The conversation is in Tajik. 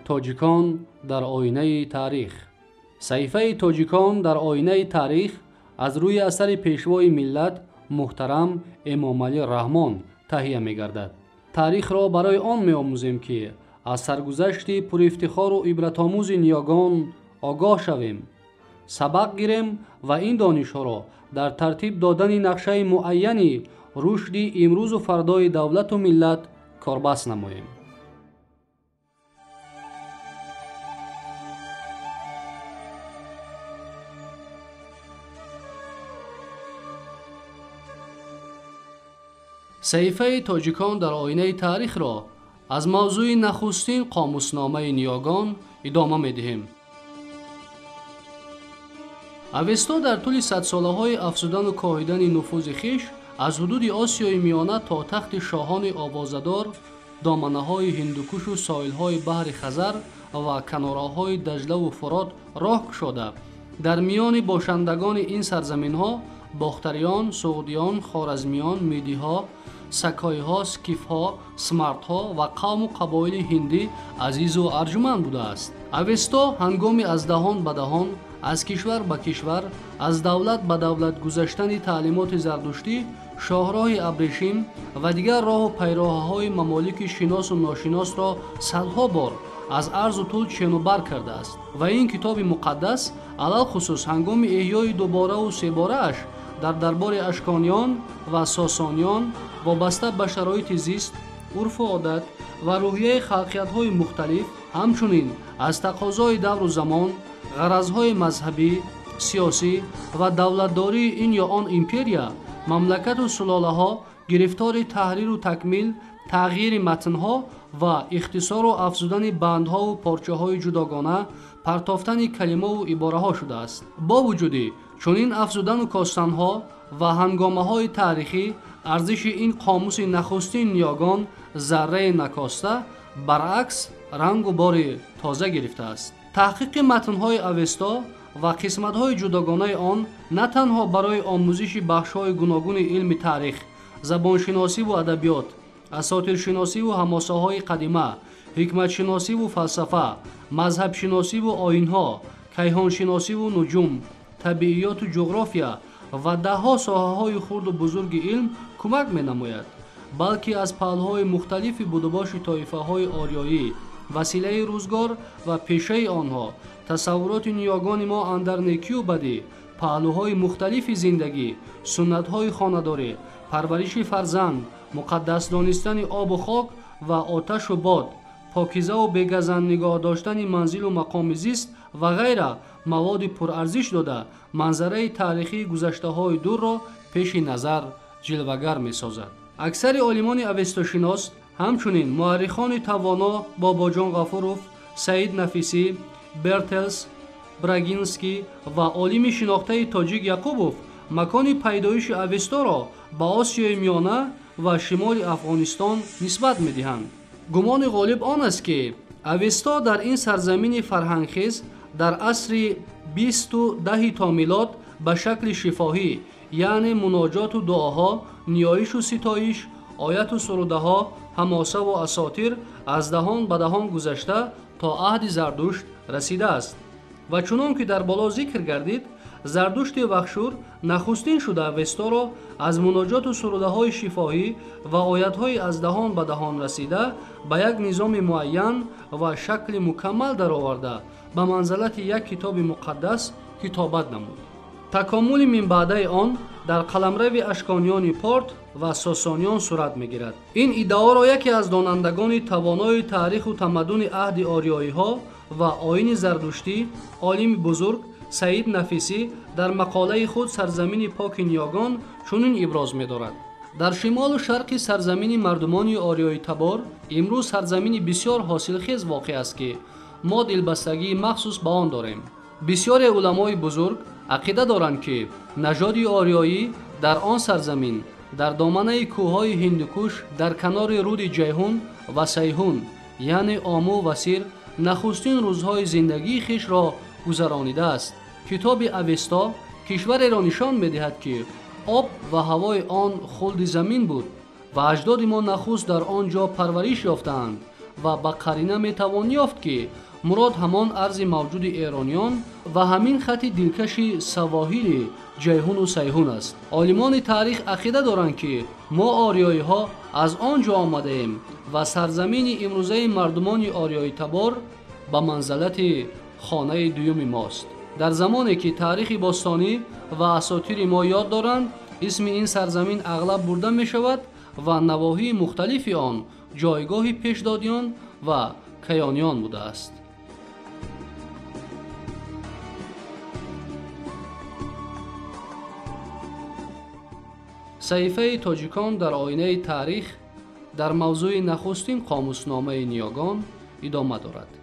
Тоҷикон дар оинаи таърих. Саҳифаи Тоҷикон дар оинаи таърих аз рӯи асари пешвои миллат муҳтарам Эмомалӣ Раҳмон таҳия мегардад. Таърихро барои он меомӯзем, ки аз саргузашти пурифтихору ибратомӯзи ниёгон огоҳ шавем, сабақ гирем ва ин донишҳоро дар тартиб додани нақшаи муайяни рушди имрӯзу фардои давлату миллат корбаст намоем. Саҳифаи Тоҷикон дар оинаи таърихро аз мавзӯи нахустин қомусномаи ниёгон идома медиҳем. Авесто дар тӯли садсолаҳои афзудану коҳидани нуфузи хиш аз ҳудуди Осиёи Миёна то тахти шоҳони овозадор, доманаҳои Ҳиндукушу соҳилҳои баҳри Хазар ва канораҳои Даҷлаву Фурот роҳ кушода, дар миёни бошандагони ин сарзаминҳо бохтариён, суғдиён, хоразмиён, мидиҳо, сакоиҳо, скифҳо, смартҳо ва қавму қабоили ҳиндӣ азизу арҷуманд будааст. Авесто ҳангоми аз даҳон ба даҳон, аз кишвар ба кишвар, аз давлат ба давлат гузаштани таълимоти зардуштӣ, шоҳроҳи абрешим ва дигар роҳу пайроҳаҳои мамолики шиносу ношиносро садҳо бор аз арзу тӯл ченубар кардааст ва ин китоби муқаддас алалхусус ҳангоми эҳёи дубораву себорааш дар дарбори ашкониён ва сосониён вобаста ба шароити зист, урфу одат ва рӯҳияи халқиятҳои мухталиф, ҳамчунин аз тақозои давру замон, ғаразҳои мазҳабӣ, сиёсӣ ва давлатдории ин ё он империя, мамлакату сулолаҳо гирифтори таҳриру такмил, тағйири матнҳо ва ихтисору афзудани бандҳову порчаҳои ҷудогона, партофтани калимаву ибораҳо шудааст. Бо вуҷуди чунин афзудану костанҳо ва ҳангомаҳои таърихӣ, арзиши ин қомуси нахустин ниёгон зарраи накоста, баръакс рангу бори тоза гирифтааст. Таҳқиқи матнҳои Авесто ва қисматҳои ҷудогонаи он на танҳо барои омӯзиши бахшҳои гуногуни илми таърих, забоншиносиву адабиёт, асотиршиносиву ҳамосаҳои қадима, ҳикматшиносиву фалсафа, мазҳабшиносиву оинҳо, кайҳоншиносиву нуҷум, табииёту ҷуғрофия ва даҳҳо соҳаҳои хурду бузурги илм кӯмак менамояд, балки аз паҳлӯҳои мухталифи будубоши тоифаҳои ориёӣ, василаи рӯзгор ва пешаи онҳо, тасаввуроти ниёгони мо андар некию бадӣ, паҳлӯҳои мухталифи зиндагӣ, суннатҳои хонадорӣ, парвариши фарзанд, муқаддас донистани обу хок ва оташу бод, покизаву бегазанд нигоҳ доштани манзилу мақоми зист ва ғайра маводи пурарзиш дода, манзараи таърихии гузаштаҳои дурро пеши назар ҷилвагар месозад. Аксари олимони авестошинос, ҳамчунин муаррихони тавоно Бобоҷон Ғафуров, Саид Нафисӣ, Бертелс, Брагинский ва олими шинохтаи тоҷик Яқубов макони пайдоиши Авесторо ба Осиёи Миёна ва шимоли Афғонистон нисбат медиҳанд. Гумони ғолиб он аст, ки Авесто дар ин сарзамини фарҳангхез дар асри 20-у 10 то милод ба шакли шифоҳӣ, яъне муноҷоту дуоҳо, ниёишу ситоиш, ояту сурудаҳо, ҳамосаву асотир аз даҳон ба даҳон гузашта то аҳди Зардушт расидааст. Ва чунон ки дар боло зикр гардид, Зардушти Вахшур нахустин шуда Авесторо аз муноҷоту сурудаҳои шифоҳӣ ва оятҳои аз даҳон ба даҳон расида ба як низоми муайян ва шакли мукаммал дароварда ба манзалати як китоби муқаддас китобат намуд. Такомули минбаъдаи он дар қаламрави ашкониёни Порт ва сосониён сурат мегирад. Ин иддаоро яке аз донандагони тавонои таъриху тамаддуни аҳди ориёиҳо ва оини зардуштӣ, олими бузург Саид Нафисӣ дар мақолаи худ «Сарзамини поки ниёгон» чунин иброз медорад. Дар шимолу шарқи сарзамини мардумони ориёитабор имрӯз сарзамини бисёр ҳосилхез воқеъ аст, ки мо дилбастагии махсус ба он дорем. Бисёре уламои бузург ақида доранд, ки нажоди ориёӣ дар он сарзамин, дар доманаи кӯҳҳои Ҳиндукуш, дар канори руди Ҷайҳун ва Сайҳун, яъне Ому ва Сир, нахустин рӯзҳои зиндагии хишро гузаронидааст. Китоби Авесто кишвареро нишон медиҳад, ки об ва ҳавои он хулди замин буд ва аҷдоди мо нахуст дар он ҷо парвариш ёфтаанд ва ба қарина метавон ёфт, ки мурод ҳамон арзи мавҷуди эрониён ва ҳамин хати дилкаши савоҳили Ҷайҳуну Сайҳун аст. Олимони таърих ақида доранд, ки мо ориёиҳо аз он ҷо омадаем ва сарзамини имрӯзаи мардумони ориёитабор ба манзалати хонаи дуюми мост. Дар замоне ки таърихи бостонӣ ва асотири мо ёд доранд, исми ин сарзамин ағлаб бурда мешавад ва навоҳии мухталифи он ҷойгоҳи пешдодиён ва каёниён будааст. Саҳифаи тоҷикон дар оинаи таърих дар мавзӯи нахустин қомусномаи ниёгон идома дорад.